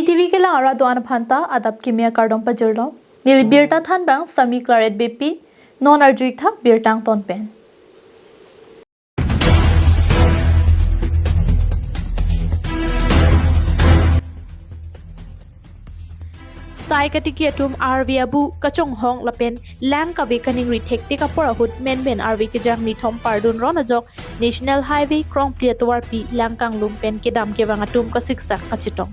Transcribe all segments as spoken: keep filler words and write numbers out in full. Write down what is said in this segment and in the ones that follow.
T V kelang arat do-an aphanta adap kimi akardom pajirlo. Neli birta thanbang Sami Claret Beypi, non arju-ik tha birta angton pen. Sai katiki atum arve abu kachonghong lapen lang kave kaningri thektik apor ahut menmen arve kejang nithom pardun ron ajok National Highway krongphli atovarpi lang kanglum pen kedam kevang atum kasiksak kachetong.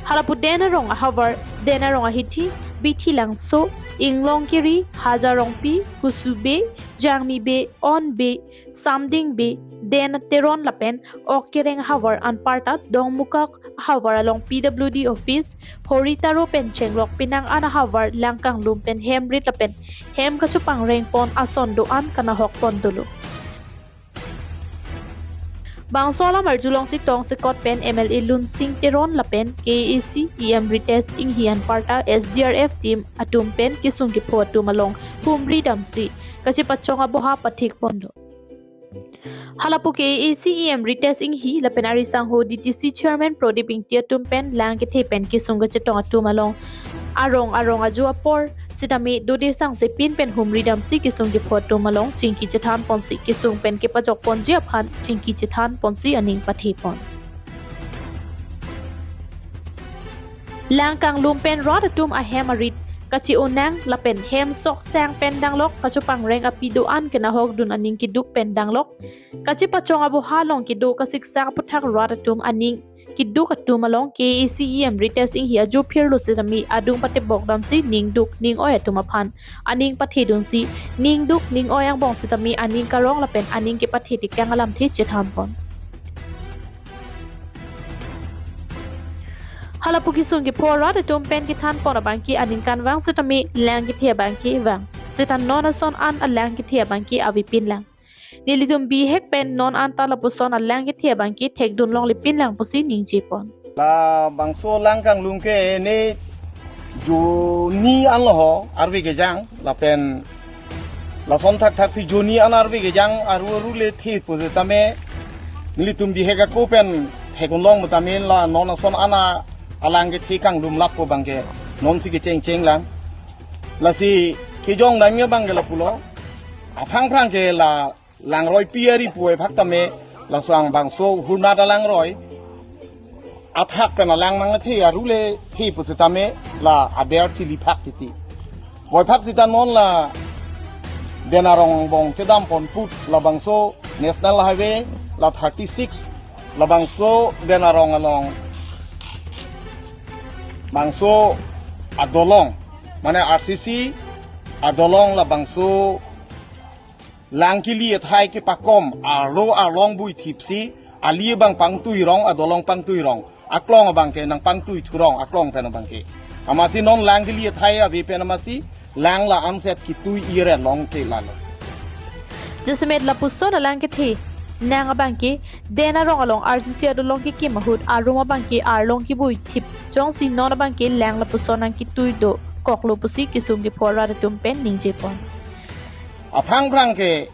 Halapu Den Arong ahavar, Den Arong ahithi, Bithilangso, Inglongkiri, Hajar Rongpi, Kusu Bey, Jangmi Bey, On Bey, Samding Bey, Den Teron lapen Ok Kereng ahavar anparta Dongmukak ahavar along P W D office, Hori Taro pen chenglok penang an ahavar lang kanglum pen hem rit lapen hem kachopangreng pon ason do-an kanahok pon dolo. Bangso alam arjulongsi tongsekot pen M L A Lunsing Teron lapen K A A C E M Ritesh Enghi anparta S D R F team atum pen kesung kepho atum along humri damsi kachepachong aboha pathik ponlo. Halapu K A A C E M Ritesh Enghi lapen ari sangho D T C chairman Prodip Ingti atum pen lang kethe pen kesung kachetong atum along arong arong ajo apor sitame dode sangse pin pen humri damsi kesung kepho atum along chingki chethan ponsi kesung pen kepajok ponji aphan chingki chethan ponsi aning pathe pon. Lang kanglum pen rat atum ahem arit kachi-onang lapen hem sok sang pen danglok kachopangreng api do-an kenahok dun aning keduk pen danglok kachepachong aboha along kedo kasiksak aputhak rat atum aning keduk atum along K A A C E M Ritesh Enghi ajo phirlo sitame adung patebok damsi ning duk ning oi atum aphan aning pathe dunsi ning duk ning oi angbong sitame aning karong lapen aning kepathe tekang alamthe chethan pon. Halapu kesung kepho rat atum pen kethan pon abangke aningkan vang sitame lang kethe abangke vang. Seta non ason an alang kethe abangke avepin lang. Nelitum bihek pen non anta lapuson alang kethe abangke thekdun longle pin lang pusi ningje pon. Labangso lang kanglum ke ne joni anlo ho arve kejang lapen lason thakthak si joni an arve kejang aru aru le the pu sitame nelitum bihek ako pen thekdun long pu tame la non ason an alang kethe kanglum lap pu abangke nonsi kechengcheng lang. Lasi kejong dam abangke lapulo. Aphrang phrang ke la langroi pi ari pu aphak tame laso angbangso hurnat alangroi athak pen alang nangthe aru le the pu sitame la aber chili phak titi. Voiphak sita non la Den Arong angbong kedam pon put labangso National Highway la thirty six labangso Den Arong along bangso adolong mane R C C adolong labangso lang kili athai kepakom arlo arlong buithipsi ali abang pangtui rong adolong pangtui rong aklong abangke nangpangtui thurong aklong pen abangke. Amatsi non lang kili athai ave pen amatsi lang la anset ketui iret long te lalo. Jasemet lapuson alang kethe nang abangke Den Arong along R C C adolong kekim ahut arum abangke arlong kibuithip jongsi non abangke lang lapuson nangketui dokoklo pusi kesung kepho rat atum pen ningje pon. Aphrang phrang ke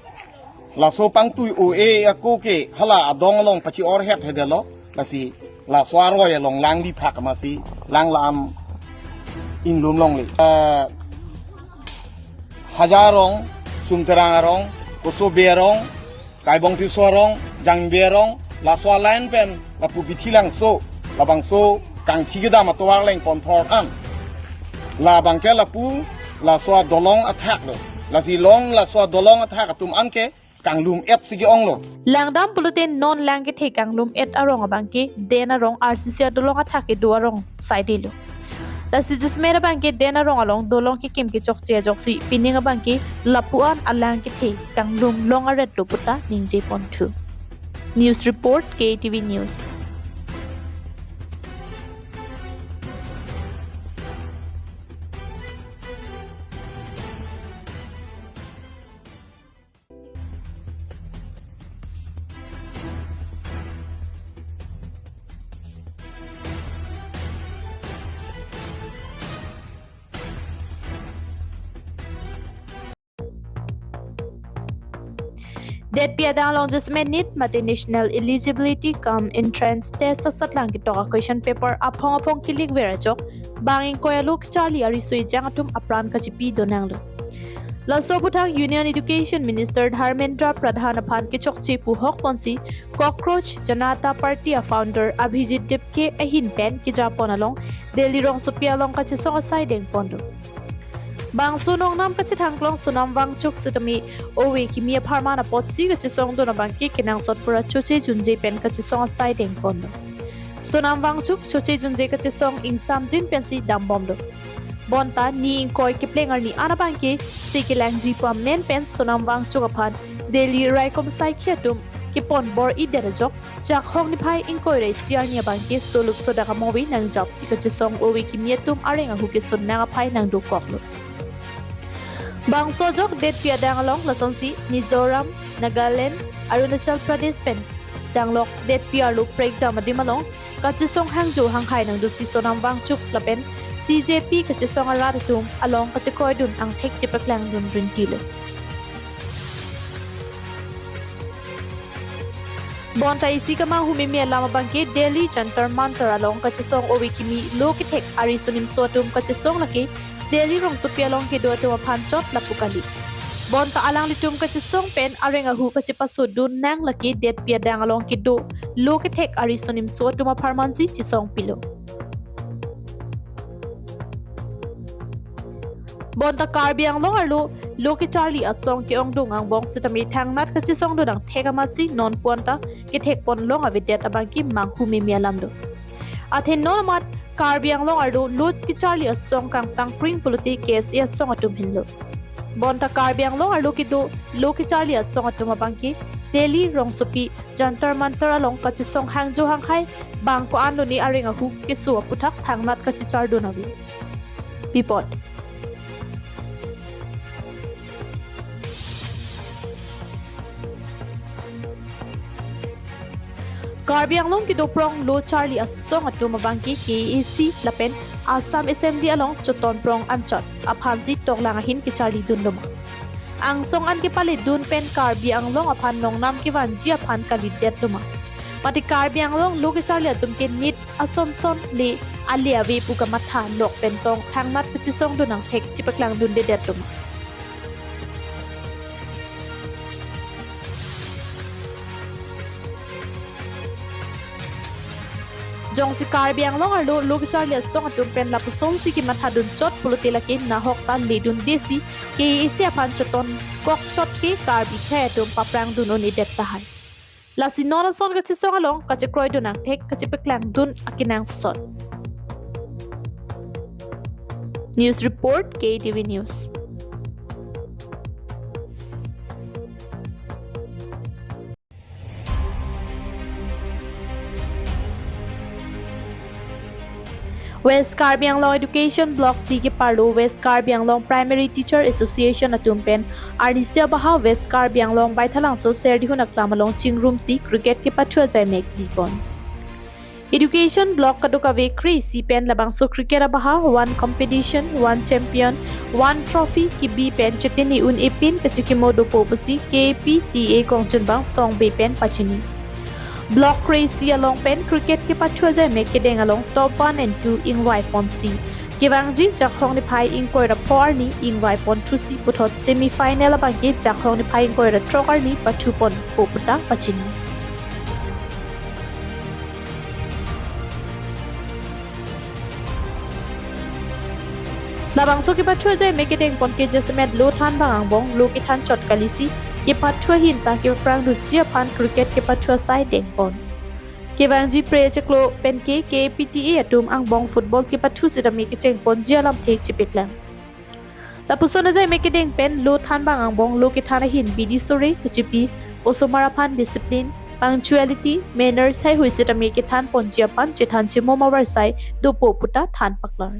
laso pangtui o e ako ke hala adong along pachi-or het hedelo lasi laso aroi along lang liphak amatsi lang la-an inglum longle. Eh, Hajar Arong, Sumterang Arong, Kusu Bey Arong, Kaibong Tisso Arong, Jangmi Bey Arong, laso aline pen lapu Bithilangso labangso kangthi kedam atovar leng ponthor an labangke lapu laso adolong athak lo. Lasi long laso adolong athak atum anke kanglum et si ke-onglo. Langdam pulote non lang kethe kanglum et arong abangke Den Arong R C C adolong athak kedo arong saidelo. Lasi jasemet abangke Den Arong along dolong kekim kechokche ajoksi pining abangke lapu-an alang kethe kanglum long aret lo puta ningje ponthu. News report, K T V News. Detpi adang along jasemet NEET mate National Eligibility cum Entrance Test asatlang ketok a-question paper aphong aphong ke-leak ver ajok bang ingkoi alo kecharli ariso ejang atum apran kachipi do nanglo. Laso aputhak Union Education Minister Dharmendra Pradhan aphan kechokche pu hok ponsi Cockroach Janata Party a-founder Abhijit Dipke ahin pen kejapon along Delhi rongsopi along kachesong asai dengpon do. Bangso nongnam kachethang klong Sonam Wangchuk sitame ove kimi apharman apotsi kachesong dun abangke kenangsot pura choche junje pen kachesong asai dengpon do. Sonam Wangchuk choche junje kachesong ingsamjin pensi dambom do. Bonta ni ingkoi kepleng arni an abangke si kelangji pu amen pen Sonam Wangchuk aphan Delhi raikom saikhi atum kepon bor-idet ajok Jakhong niphai ingkoi ra isi arni abangke soluk sodak amove nangjapsi kachesong ove kimi atum areng ahu keson nang aphai nangdokoklo. Bangso ajok Detpi adang along lasonsi Mizoram, Nagaland, Arunachal Pradesh pen danglok Detpi arlo prekjam adim along kachesong hangjo hanghai nangdosi Sonam Wangchuk lapen C J P kachesong arat atum along kachekroidun angthek chepaklang dun rintilo. Bonta isi kemanghu meme alam abangke Delhi Jantar Mantar along kachesong ove kimi lo kethek ariso nimso atum kachesong lake Delhi rongsopi along kedo atum aphan chot lapu kali. Bonta alanglitum kachesong pen areng ahu kachepaso dun nang lake Detpi adang along kedo lo kethek ariso nimso atum apharmansi chesong pilo. Bonta Karbi Anglong arlo lo kecharli asong ke-ongdung angbong sitame thangnat kachesong dun angthek amatsi non puanta kethekpon long avedet abangke manghu meme alam do. Athe non amat Karbi Anglong arlo lo kecharli asong kangtang pring pulote K S A asong atum hinlo. Bonta Karbi Anglong arlo kedo lo kecharli asong atum abangke Delhi rongsopi Jantar Mantar along kachesong hangjo hanghai bang ko-an lone areng ahu keso aputhak thangnat kachechar dun ave. Report. Karbi Anglong kedo prong lo charli asong atum abangke K A A C lapen Assam Assembly along choton prong anchot aphansi toklang ahin kecharli dun loma. Angsong an kepale dun pen Karbi Anglong aphan nongnam kevanji aphan kalidet loma. Mate Karbi Anglong lo kecharli atum ke NEET asonson le ale ave pu kamatha lok pen tong thangnat kachesong dun angthek chepaklang dundedet loma. Jongsi Karbi Anglong arlo lo kecharli asong atum pen lapusonsi kematha dun chot pulote lake nahok ta ledundesi K A A C aphan choton kok chot ke Karbi akhei atum paprang dun un-edet tahai. Lasi non ason kachesong along kachekroi dun angthek kachepaklang dun akenangsot. News report, K A T V News. West Karbi Anglong Education Block phli keparlo West Karbi Anglong Primary Teacher Association atum pen arnisi abaha West Karbi Anglong Baithalangso Serdihun Aklam along chingrumsi cricket kepathu ajaimek bipon. Education Block kadokave kre-isi pen labangso cricket abaha one competition, one champion, one trophy kebi pen chetini un-e pin kachikimo dopo pusi K P T A kongchunbang Song Bey pen pachini. Block kre-isi along pen cricket kepathu ajaimek kedeng along top one and two ingvai ponsi kevangji Jakhong niphai ingkoi ra pho arni ingvai ponthusi puthot semi final abangke Jakhong niphai ingkoi ra throk arni pathu ponpo puta pachini. Labangso kepathu ajaimek kedengpon ke jasemet lo thanbang angbong lo kethan chot kalisi kepathu ahin ta kepaprang dunji aphan cricket kepathu asai dengpon. Kevangji pre chiklo pen ke K P T A atum angbong football kepathu sitame kechengponji alamthe chepaklang. Lapuson ajaimek kedeng pen lo thanbang angbong lo kethan ahin bidi sore kachipi, osomar aphan discipline, punctuality, manners haihui sitame kethanponji aphan chethan chemo mavarsai dopo puta than paklar.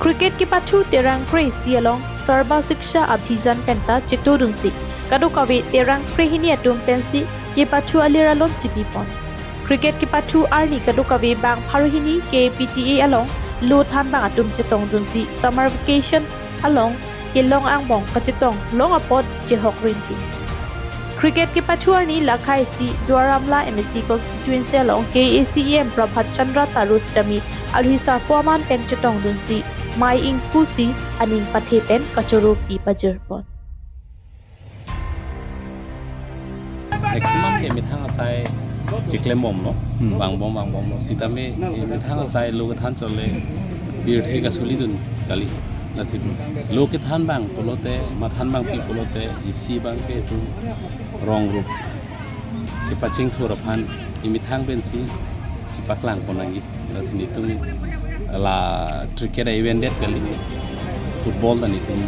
Cricket kepathu Terang kre-isi along Sarva Shiksha Abhiyan penta chetudunsi kadokave Terang krehini atum pensi kepathu alir alon chipipon. Cricket kepathu arni kadokave bang pharo hini K P T A along lo thanbang atum chetongdunsi summer vacation along kelong angbong kachetong long apot chehok rinti. Cricket kepathu arni lakhai isi Duar Amla M A C constituency along K A A C E M Prabhat Chandra Taro sitame alhi sarpo aman pen chetongdunsi mei ingpusi aning pathe pen kachoro pi pajirpon. Maximum ke methang asai cheklembomlo, Hmm. vangbom vangbomlo. Sitame, eh, methang asai lo kethan chole birthe kasolidun kali. Lasi lo kethan bang pulote, mathan bangpi pulote, isi bang ke tu rong rup kepachingthur aphan emethang pensi chepaklangpon nangji. Lasi netum la cricket a-event det kali, football ta netum,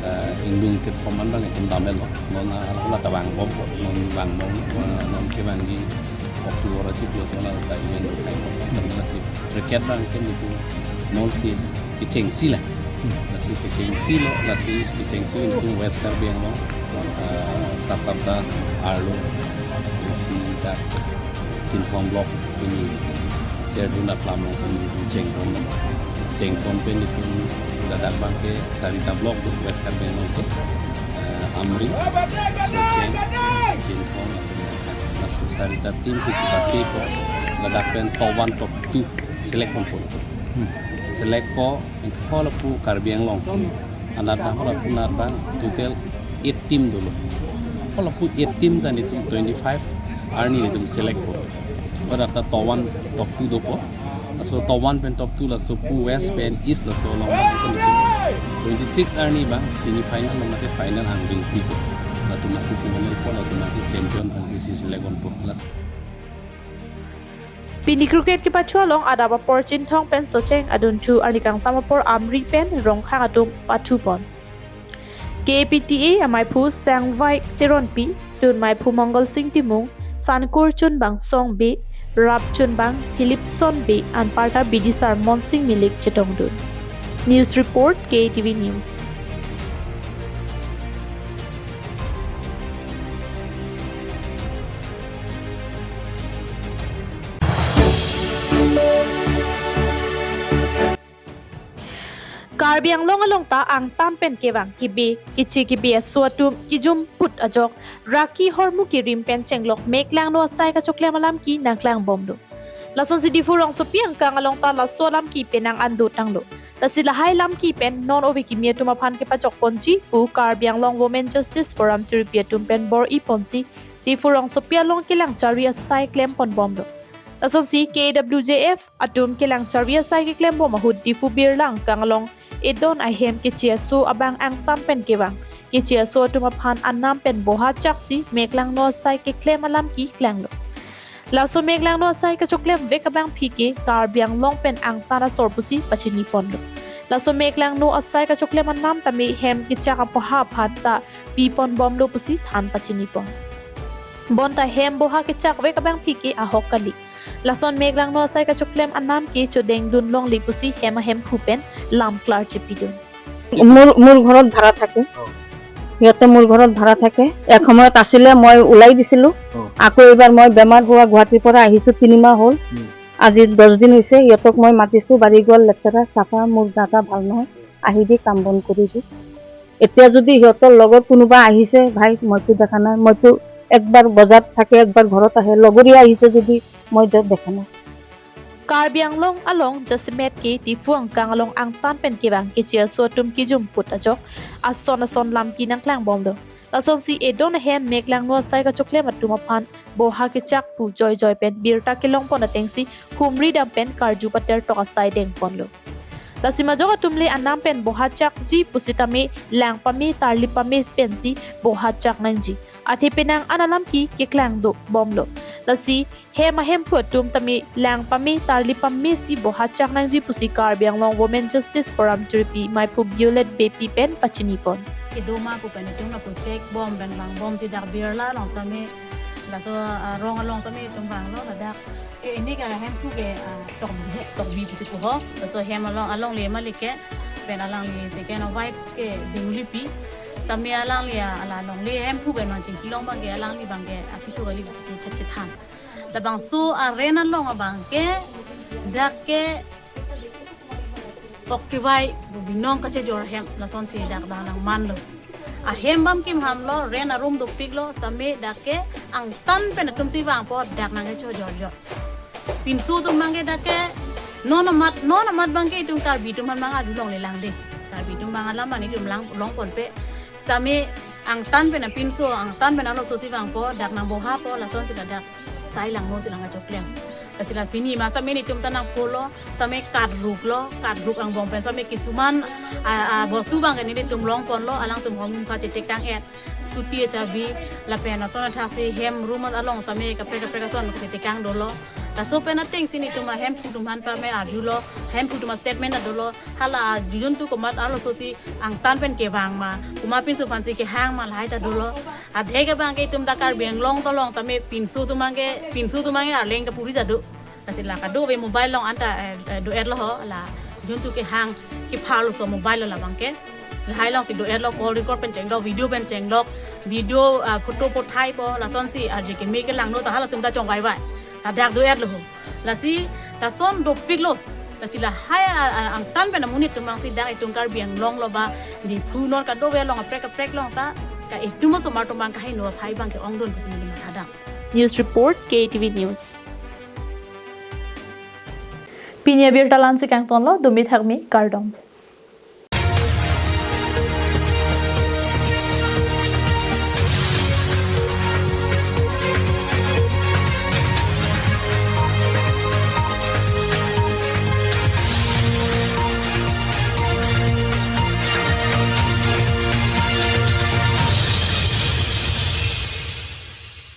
eh, ingdung kethom an bang netum damlo. Non a-, ala ta vangbom, non vangbom, eh, non kevangji October achiklo si ala ta event do khai. Lasi cricket bang ke netum nonsi kechengsi la. Lasi kechengsi lo, lasi kechengsi netum West Karbi Anglong, eh, Sapta arlo, isi dak Chinthong block pini Serduna Plamong sini chengpon. Chengpon pen netum ladak bang ke sarita block do West Karbi Anglong ke, eh, Amri, Socheng, Chinthong, laso sarita team si chepakkepo, ladak pen top one, top two select ponpo. Hmm. Select po, halapu Karbi Anglong. Anat bang, halapu anat bang, total eight team dolo. Halapu eight team ta netum twenty-five arni netum select po. Pada ta top one, top two dopo. Laso top one pen top two laso pu West pen East laso along bang netum twenty-six arni bang semi final lo mate final angdeng pipo. Latum asi semifinal po, latum asi champion angdeng si select ponpo. Las- Pini cricket kepathu along adap apor Chinthong pen Socheng adunthu, arni kangsam apor Amri pen Rongkhang atum pathupon. K A P T A amaiphu Sangvai Teronpi, dun maiphu Mangal Sing Timung, sankur chunbang Song Bey, rap chunbang Philipson Bey, anparta bidisar Monsing Milik chetongdun. News report, K A T V News. Karbi Anglong along ta angtan pen kevang kebe, keche kebe aso atum kejum put ajok, raki hormu kerim pen chenglok meklangno asai kachoklem alam ke nangklangbomlo. Lasonsi Diphu rongsopi angkang along ta laso alam ke penang an dotanglo. Lasi lahai alam ke pen non ove kimi atum aphan kepachokponji pu Karbi Anglong Women Justice Forum Tiripi atum pen bor-iponsi Diphu rongsopi along kelang charvi asai klemponbomlo. Lasonsi K W J F atum kelang charvi asai keklembom ahut Diphu birla angkang along edon ahem keche aso abang angtan pen kevang keche aso atum aphan anam pen boha chaksi meklangno asai keklem alam ke klanglo. Laso meklangno asai kachoklem vek abangpi ke Karbi Anglong pen angtan asor pusi pachiniponlo. Laso meklangno asai kachoklem anam tame hem kechak apoha aphan ta piponbomlo pusi than pachinipon. Bonta hem boha kechak vek abangpi ke ahok kali. Lason meklangno asai kachoklem anam ke chodengdun longle pusi hem ahemphu pen lam klar chepidun. মোৰ, মোৰ ঘৰত ভাড়া থাকে। অ। সিহঁতে মোৰ ঘৰত ভাড়া থাকে। এসময়ত আছিলে, মই ওলাই দিছিলো। অ। আকৌ এইবাৰ মই বেমাৰ হোৱা গুৱাহাটীৰ পৰা আহিছো, তিনিমাহ হ'ল। উম। আজি দহ দিন হৈছে। সিহঁতক মই মাতিছো, বাৰী ঘৰ লেতেৰা, চাফা, মোৰ গা চা ভাল নহয়, আহিবি, কাম বন কৰিবি। এতিয়া যদি সিহঁতৰ লগৰ কোনোবা আহিছে, ভাই, মইতো দেখা নাই, মইতো একবাৰ বজাৰত থাকে, একবাৰ ঘৰত আহে, লগৰীয়া আহিছে যদি মই য'ত দেখা নাই। Karbi Anglong along jasemet ke Diphu angkang along angtan pen kevang keche aso atum kejum put ajok ason ason lam ke nangklangbomlo. Lasonsi edon ahem meklangno asai kachoklem atum aphan boha kechak pu joijoi pen birta kelongpon atengsi humri dam pen karju patertok asai dengponlo. Lasi majok atum le anam pen boha chakji pusitame lang pame tarli pame pensi boha chak nangji. Athe penang an alam ke keklang dobomlo. Lasi hem ahemphu atum tame lang pame tarli pamesi boha chak nangji pusi Karbi Anglong Women Justice Forum Tiripi maiphu Violet Beypi pen pachinipon. Kedo ma pu pen itum lapu chekbom pen vangbomsi dak birla along tame, laso, ah, rong along tame itum vanglo, ladak ke ini ke hemphu ke, ah, tokbi, tokbi pusi puho. Laso hem along, alongle malik ke pen alanglisi ke na wife ke Bengali pi. Sitame alangli, ah, ala alongle hemphu pen nangchingki long abang ke alangli abang ke apiso kali pusi chek chethan. Labangso a-rent along abang ke dak ke Ok kevai, bu binong kachejor ahem, lasonsi dak dak nangmanlo. Ahem bam kim hamlo, rent arum dopiklo, same dak ke angtan pen atum si vangpo, dak nangkechojorjor. Pinso atum abang ke dak ke, non amat, non amat abang ke itum Karbi atum aphan abang arjulongle lang dei. Karbi atum abang alam ani itum lang, longponpe. Sitame angtan pen apinso, angtan pen arloso si vangpo, dak nangbohapo, lasonsi ladak sai langno si nangkachoklem. Lasi la pini ma sitame netum ta nangpolo, sitame karruklo, karruk angbong pen sitame kisuman, a, a, bostu abang ke netum longponlo, alangtum hom kachethek tang-et. Scooty achabi, lapen ason athaksi hem room along sitame kaprek kaprek ason kachethek tang dolo. Laso pen atengsi netum ahemphu atum aphan pame arjulo, hemphu atum astatement ta dolo, hala arjulun tu komat arloso si angtan pen kevang ma, komat pinso aphansi kehang ma lahai ta dolo. Adhek abang ke itum ta Karbi Anglong ta along sitame pinso atum abang ke, pinso atum abang ke arleng kapuri ta do. Lasi la kadokave mobile along anta, eh, eh, do-etlo ho, la jun tu kehang kepharloso mobile lo labang ke. Lahai alongsi do-etlo, call record pen chenglok, video pen chenglok, video, ah, photo pothaipo, lasonsi arje keme kelangno ta halatum ta chongvaivai. Ladak do-etlo ho. Lasi lason dopiklo. Lasi lahai, ah, ah, angtan pen amonit atum abangsi dak itum Karbi Anglong lo ba, Diphu non kadokave along kaprek kaprek along ta, ka itum osomar atum abang kaheno aphai abang ke-ongdun pusi neli mathadam. News report, K T V News. Pini abirta la-ansi kangtonlo, dumi thakmi, kardom.